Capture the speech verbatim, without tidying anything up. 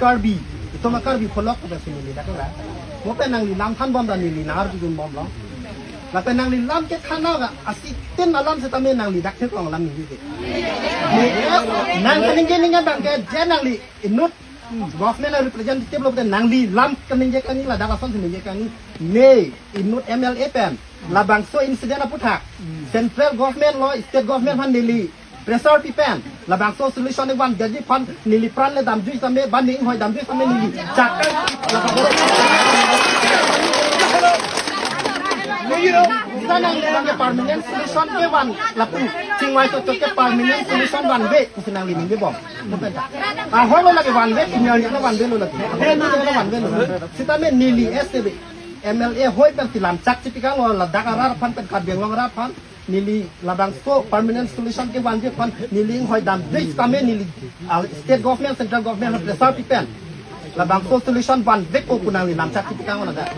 Karbi, itum a-Karbi pholok pu si neli dak la. Mo pen nangli lam thanbom ta neli nang-arjudunbomlo. Lapen nangli lam kethan nang asiten alam setame nangli dak theklong alam neli ke. Nang kaningje ningje abang ke je nangli inut government a-representative lo pute nangli lam kaningje kangni ladak lason si ningje kangni. Ne inut M L A pen labangso incident aputhak central government lo state government aphan neli pressure pi pen labangso solution ne vanji aphan neli pran le damjui tame ba ning hoi damjui tame neli chak. Neli nang permanent solution kevan lapu chingvai chot chot ke permanent solution vanve pusi nangli ningjebom. Ahoi lo lake vanve, inya inya vanve lo lake. Ahoi lo lake vanve lo. Setame neli S T B M L A hoi pen si lam chak chipi kanglo ladak arat aphan pen Karbi Anglong arat aphan. Neli labangso permanent solution kevanji aphan neli ning hoi damjui tame neli, ah, state government, central government aphan pressure pi pen labangso solution vanvepo pu nangli lam chak chipi kanglo ladak.